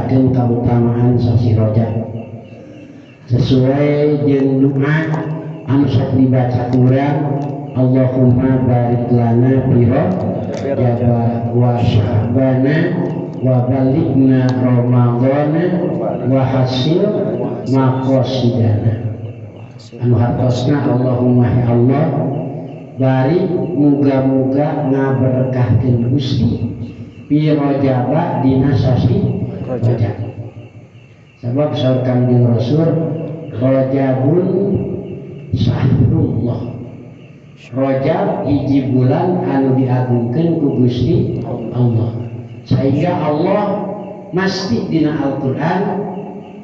nyaritakeun kautamaan sasi Rajab sesuai jeung doa anu sok dibaca kurang Allahumma barik lana fi Rajab wa Sya'bana wa balighna Ramadhana wa hasil maqasidana. Anu hartosna Allahumma ya Allah barik muga-muga ngaberkahkeun Gusti fi Rajab dina sasi Rajab. Sebab saur Kangjeng Rasul Rajabun sahrullah. Rajab hiji bulan anu diagungkeun ku Gusti Allah. Sehingga Allah mesti dina Al-Qur'an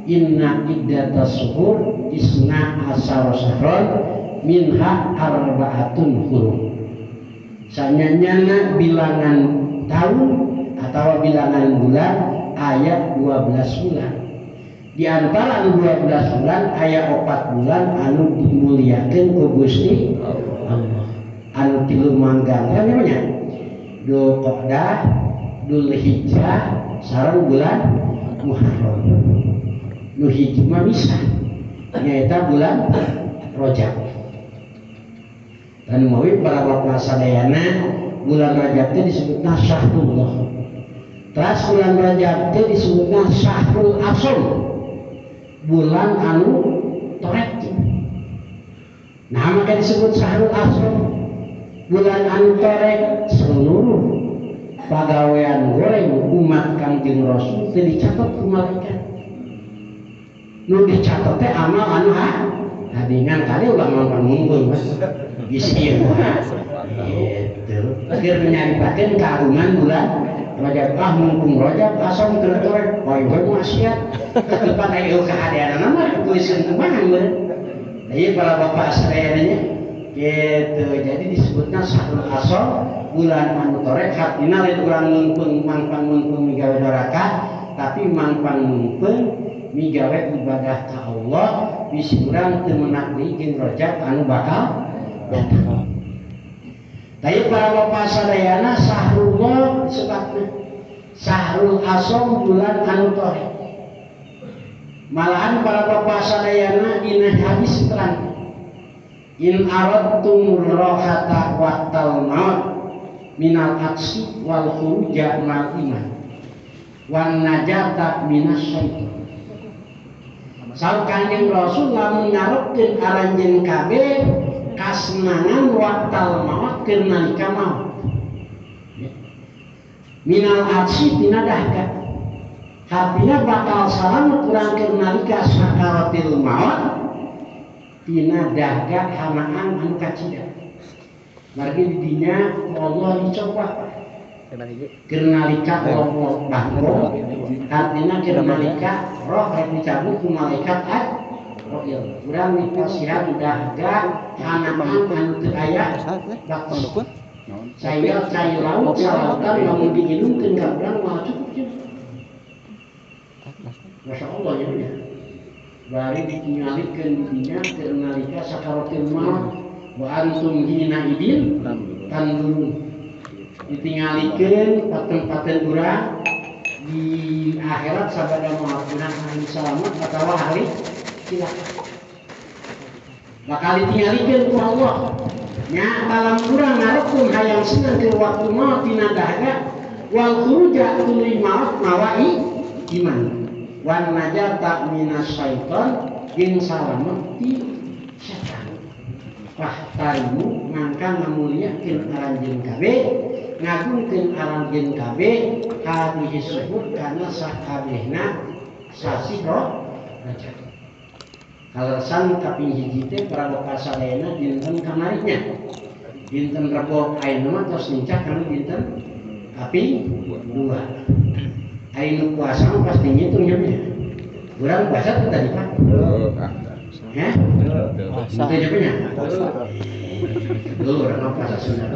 inna iddatas syuhur isna asyara syahron minha arba'atun hurum. Sanyanyana bilangan tahun atau bilangan bulan ayat 12 bulan. Di antara 12 bulan aya 4 bulan anu dimuliakeun ku Gusti Allah. Anu tilu manggang kan namanya Dzulqa'dah, Dzulhijjah, sareng bulan Muharram. Nu hiji mah misah nyaeta bulan Rajab. Dan mawi para bapak sadayana bulan Rajab teh disebutna Syahrullah. Teras bulan Rajab teh disebutna Syahrul Asom, bulan anu torek. Nah maka disebut Syahrul Asom, bulan anu torek. Seluruh pagawean goreng umat Kangjeng Rasul teh dicatat ku malaikat. Nu dicatat teh amal anu hadingan kali ulah mampan mungkul mas. Bisi ieu mah. Gitu. Keur nyaritakeun kagungan bulan Rajab, ah mumpung Rajab asom keur torek, hoy-hoy maksiat. Tepat aya kahadeanana mah kuiseun kumaha meureun. Ieu para bapak sadayana nya. Gitu. Jadi disebutna Syahrul Asom, bulan anu torek, hartina lain urang meungpeung mangpang meungpeung migawe doraka, tapi mangpang meungpeung migawe ibadah ka Allah bisi urang teu menak deui jeung Rajab anu bakal datang. Tapi para bapak sadayana Syahrullah disebutna Syahrul Asom, bulan anu torek. Malahan para bapak sadayana dina hadis terang in aradtum rohata waqtal maut minal aksi wal khuruja mal iman wan najata minas syaitan. Saur Kangjeng Rasul lamun ngarepkeun aranjeun kabeh kasenangan waqtal maut keur nalika maut. Minal aksi tina dahga. Hartina bakal salamet urang keur nalika sakaratil maut tina dahga hanaan anu kacida. Margi di dinya Allah dicoba keur nalika Allah bangkrut, artina keur nalika roh rek dicabut ku malaikat Azrail. Urang dipasihan dahga hanaan anu teu aya batas. Sehingga cai laut salautan lamun diinumkeun ka urang moal cukup cenah. Masya Allah ya. Bari ditinggalikeun di dinya keur nalika sakaratul maut wa antum hina idin tanzurun. Ditinggalikeun paten-paten urang di akhirat sabada moal urang ahli salamat atawa ahli cilaka. Bakal ditinggalikeun ku Allah. Nya dalam urang ngarepkeun hayang seneng keur waktu maut tina dahaga wal khuruja tuluy maut mawa iman. Wan najata minas syaiton jeung salamet ti setan. Fahtarimu mangka ngamuliakeun aranjeun kabeh, ngagungkeun aranjeun kabeh hadhihi suhur kana sakabehna sasi Rajab. Kaleresan kaping hiji teh para bapak sadayana dinten kamarinya. Dinten Rebo ayeuna mah tos nincak kana dinten kaping 2. Ari nu puasa mah pasti ngitung nya. Urang puasa teh tadi Pak. Hah? Puasa. Itu nya. Puasa. Dulu urang mah puasa sunat.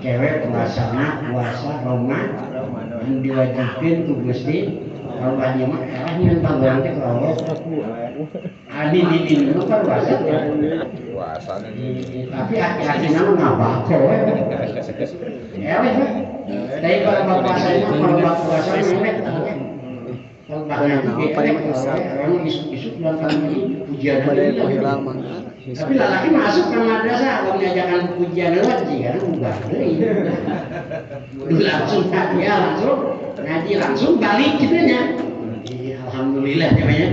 Kewe puasa mah puasa Roma anu diwajibkeun ku Gusti Allah ieu mah kalah nyeun panggoran teh ku Allah. Adi di nu kan puasa. Puasa. Tapi aki-akina mah ngabako we. Eleh we. Tapi kalau bapak saya mah kalau bapak puasa mah kalau bapak orang isuk-isuk bulan kami pujian tapi lelaki masuk ke madrasah kalau mengajarkan pujian lagi karena ubah deui. Langsung ya langsung ngaji langsung balik gitu nya. Alhamdulillah namanya.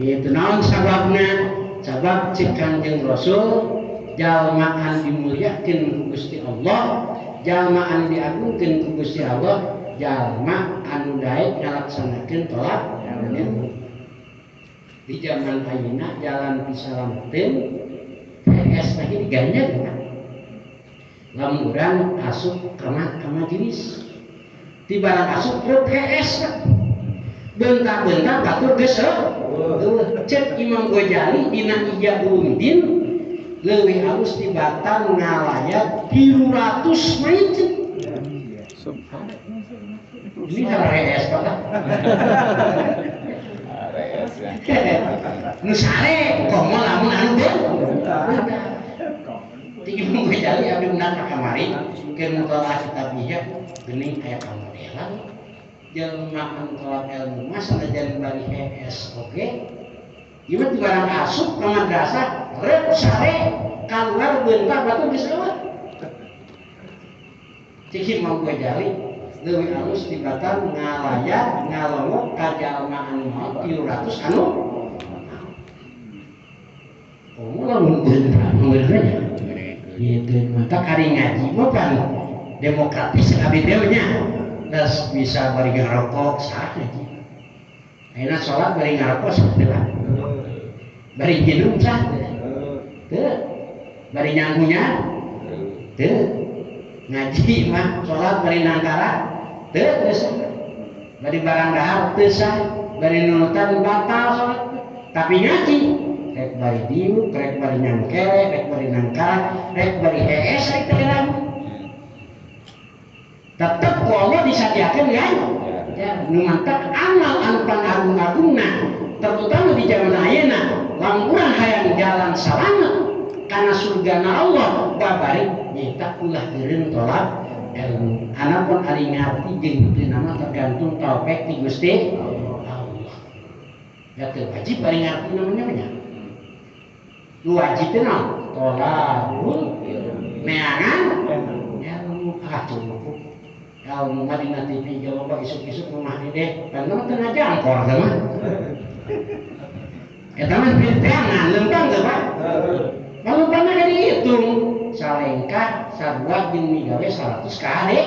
Itu naon sababna? Sabab cek Kanjeng Rasul jalma anu dimuliakeun ku Gusti Allah, jalma anu diagungkeun ku Gusti Allah, jalma anu daek ngalaksanakeun tolak ilmu. Di zaman ayeuna jalan disalamateun PS lagi diganjar kan. Lamun urang asup ka majelis. Ti barang asup reup PS bentak-bentak batur geus cek Imam Ghazali dina Ihya Ulumuddin leuwih alus tibatan ngalayat 300 mayit. Ini HRS Pak. HRS ya. Nu sare komo lamun anu teh. Ti Imam Ghazali abdi undang ka kamari keur mutalaah kitab Ihya geuning aya kamodelan. Jelema anu tolak ilmu mah sanajan bari HS oge. Ieu mah barang asup ka madrasah reup sare kaluar beuntak batu geus eueuh. Cik Imam Ghazali leuwih alus tibatan ngalayat ngalongok ka jalma anu maot 300 anu komo lamun beuntak meureuh nya gitu mata kari ngaji mah kan demokratis kabeh teh nya geus bisa bari ngarokok sah ngaji ayeuna salat bari ngarokok sah teh bari hidup sah teu bari nyanggunya teu ngaji mah salat bari nangkara teu geus bari barang dahar teu sah bari nunutan batal salat tapi ngaji rek bari diuk rek bari nyangkere rek bari nangkara rek bari hees rek teu tetep ku Allah disadiakeun kan ya nu mantak amal anu pangagung-agungna terutama di zaman ayeuna lamun urang hayang jalan salamet kana surgana Allah babari nyaeta ulah geureun tolak ilmu. Anapun ari ngarti jeung teu nama tergantung taufik ti Gusti Allah. Ya teu wajib ari ngarti namanya nya. Nu wajib teh naon? Tolakul neangan ilmu ah cukup. Ilmu mah dina TV jawab isuk-isuk rumah deh. Kan mah teu ngajangkor teh mah. Eta mah teangan lempang teh Pak. Kalau pernah dihitung salengkah sarua jeung migawe 100 kade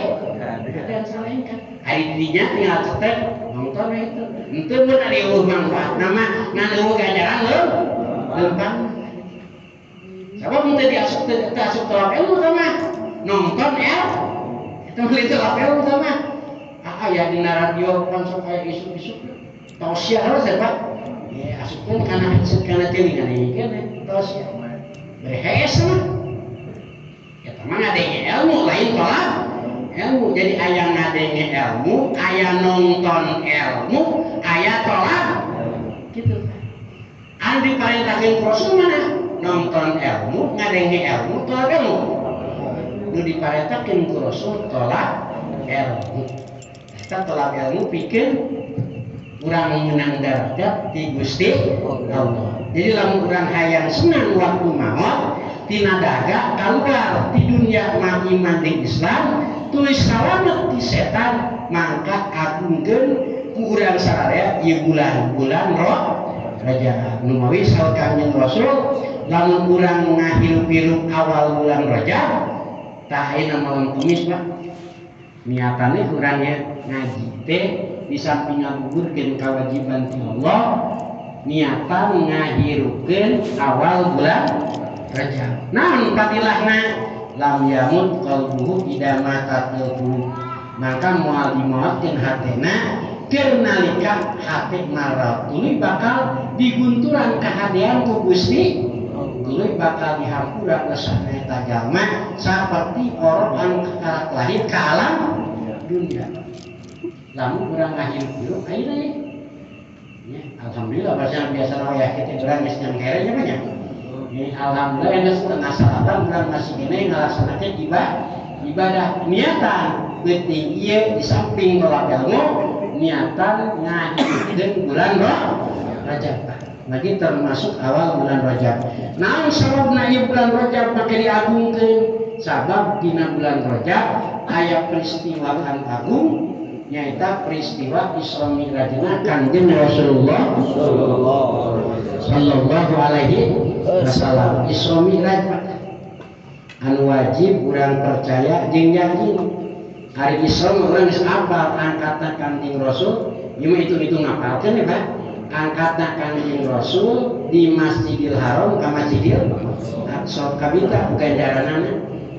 dan salengkah ari dinya tinggal cetek nonton we itu henteu mun ari eueuh manfaatna mah ngan eueuh ganjaran lempang sabab mun teu diasup teu asup tolak ilmu tah mah nonton ya eta meuli tolak ilmu tah mah aya dina radio kan sok aya isuk-isuk tausiah harus ya Pak ya asupkeun kana headset kana teuing kana tausiah berhees mah eta mah ngadenge ilmu lain tolak ilmu jadi aya ngadenge ilmu aya nonton ilmu aya tolak gitu anu diparentahkeun ku Rasul mana nonton ilmu ngadenge ilmu tolak ilmu nu diparentahkeun ku Rasul tolak ilmu eta tolak ilmu pikeun urang meunang darajat di Gusti Allah. Jadi lamun urang hayang senang waktu maot tina daga kaluar di dunia mah iman jeung Islam tulis salamet ti setan mangka agungkeun ku urang sararea ieu bulan-bulan roh Rajab. Nu mawi saur Kanjeng Rasul lamun urang ngahirup-hirup awal bulan Rajab tah ayeuna malam Kamis Pak niatane urangnya ngaji teh di samping ngagugurkeun kewajiban ti Allah niatan ngahirupkeun awal bulan Rajab. Naon fadilahna lam yamut qalbuhu ida mata qalbuhu maka moal dimaotkeun hatena keur nalika hate marat tuluy bakal digunturan kahadean ku Gusti tuluy bakal dihampura dosana eta jalma saperti orang anu kakarak lahir ka alam dunia. Lamun urang ngahirup-hirup ayeuna ya alhamdulillah bahasa biasa ya kita urang geus nyangkere nya banyak. Ya alhamdulillah geus setengah salapan urang masih keneh ngalaksanakeun ibadah niatan Beuting ieu di samping tolak ilmu niatan ngahidupkeun bulan Rajab. Lagi termasuk awal bulan Rajab. Naon sababna ieu bulan Rajab make diagungkeun? Sabab dina bulan Rajab aya peristiwa anu agung nyaeta peristiwa Isra Mi'rajna Kangjeng Rasulullah sallallahu alaihi wasallam. Isra Mi'raj anu wajib urang percaya jeung yakin. Hari Isra urang geus apal angkatna Kangjeng Rasul, ieu mah hitung-hitung ngapalkeun ya Pak. Angkatna Kangjeng Rasul di Masjidil Haram ka Masjidil Aqsa kabita bukan jaranana.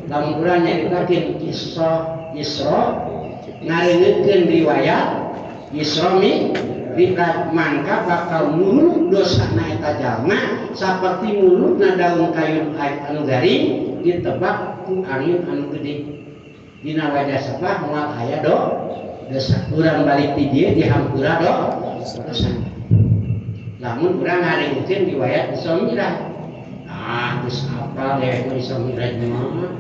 Lamun urang nyaritakeun kisah Isra ngareungeutkeun riwayat Isra Mi'raj mangka bakal muluk dosana eta jalma saperti mulukna daun kayu anu garing ditebak ku angin anu gede. Dina wajah sepah moal aya dosa. Urang balik ti dieu dihampura dosa. Lamun urang ngareungeutkeun riwayat Isra Mi'raj. Ah geus apal dewek mah Isra Mi'raj mah.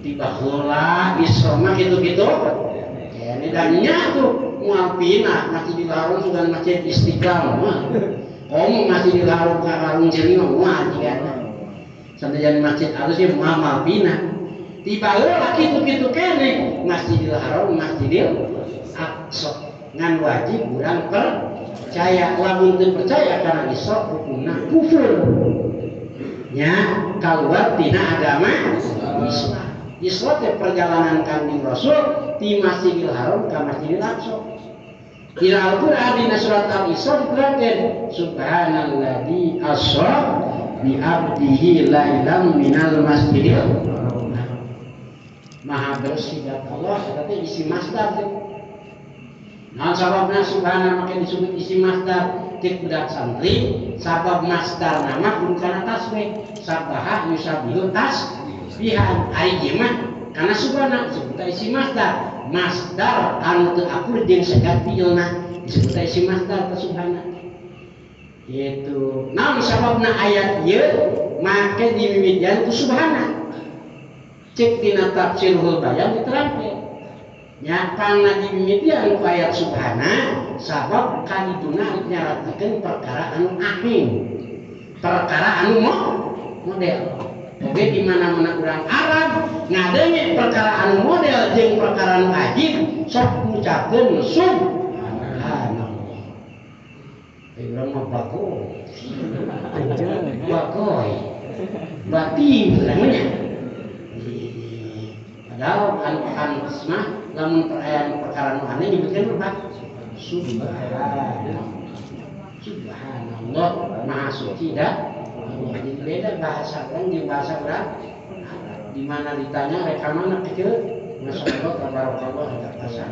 Tiba heula Isra mah kitu-kitu. Ini dan nya tuh moal pinah Masjidil Haram sudah Masjid Istiqlal mah. Komo Masjidil Haram ka Warung Ceuli mah moal jigana. Sanajan masjid alus ye moal pinah. Tiba heula kitu-kitu keneh Masjidil Haram Masjidil Aqsa. Ngan wajib urang percaya, lamun teu percaya kana Isra hukumna kufur. Nya kaluar tina agama Islam. Isra teh perjalanan Kangjeng Rasul di Masjidil Haram ka Masjidil Aqsa. Dina Al-Qur'an dina surat Al-Isra diterangkeun subhanalladzi asra bi abdihi lailan minal masjidil haram. Maha bersih dat Allah eta teh isi masdar teh. Naon sababna subhana make disebut isi masdar cek budak santri sabab masdar nama kudu kana tasbih sabaha yusabihu tasbihan ari ieu mah kana subhana disebut isi masdar. Masdar anu teu akur jeung segat fiilna disebut isi masdar teh subhana. Gitu. Naon sababna ayat ieu make dimimitian ku subhana. Cek dina tafsirul bayan diterangkeun. Nya kana dimimitian ku ayat subhana sabab kadituna nyaratakeun perkara anu ahing. Perkara anu model. Oke di mana-mana urang Arab ngadenge perkara anu model jeung perkara anu ajib sok ngucapkeun subhanallah. Urang mah bakoy. Bakoy. Batin urang nya. Padahal anu pantes mah lamun perayaan perkara anu aneh nyebutkeun apa? Subhanallah. Subhanallah maha suci dah. Jadi beda bahasa orang jeung bahasa orang. Di mana ditanya rek ka mana kecil, Masya Allah tabarakallah eta bahasa.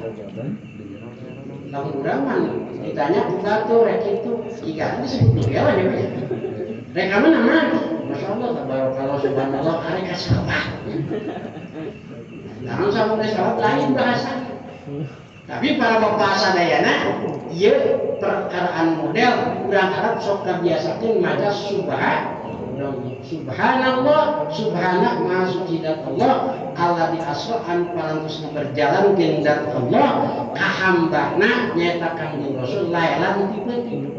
Lamun urang mah ditanya ku batur rek kitu, jika disebut nugela nya we. Rek ka mana mah? Masya Allah tabarakallah subhanallah arek ka sawah. Lamun sampun sawah lain bahasa. Tapi para bapak sadayana ieu perkaraan model urang Arab sok kabiasakeun maca subhanallah subhana maha suci dat Allah alladzi asra anu parantos berjalan jeung dat Allah ka hambana nyaeta Kangjeng Rasul lailan ti peuting.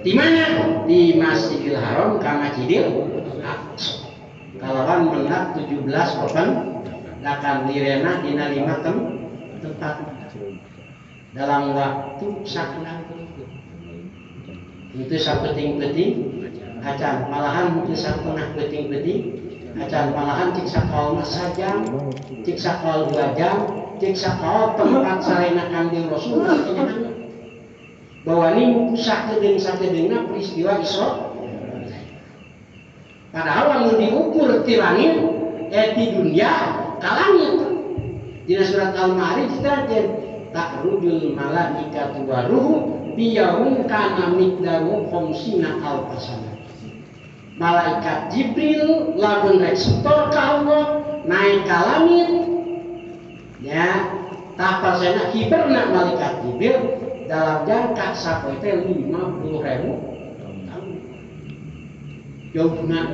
Di mana? Di Masjidil Haram ka Masjidil Aqsa. Kalawan menang 17 open lakan lirena dina 5 tempat dalam waktu sakulang itu sapeting-peting acan malahan itu satengah peting-peting acan malahan cik sakaol mah sajam cik sakaol 2 jam cik sakaol tempat sarena Kangjeng Rasul bahwa ini sakedeung-sakedeungna peristiwa Isra. Padahal lamun diukur ti langit ti dunia ka langit. Dina surat Al-Ma'arij diterangkeun ta'rujul malaikatu waruhu fi yaumin kana miqdaruhu khamsina alfasana. Malaikat Jibril lamun rek setor ka Allah naik ka langit ya tah pasena hiberna malaikat Jibril dalam jangka sapoe teh 50.000 tahun. Jauhna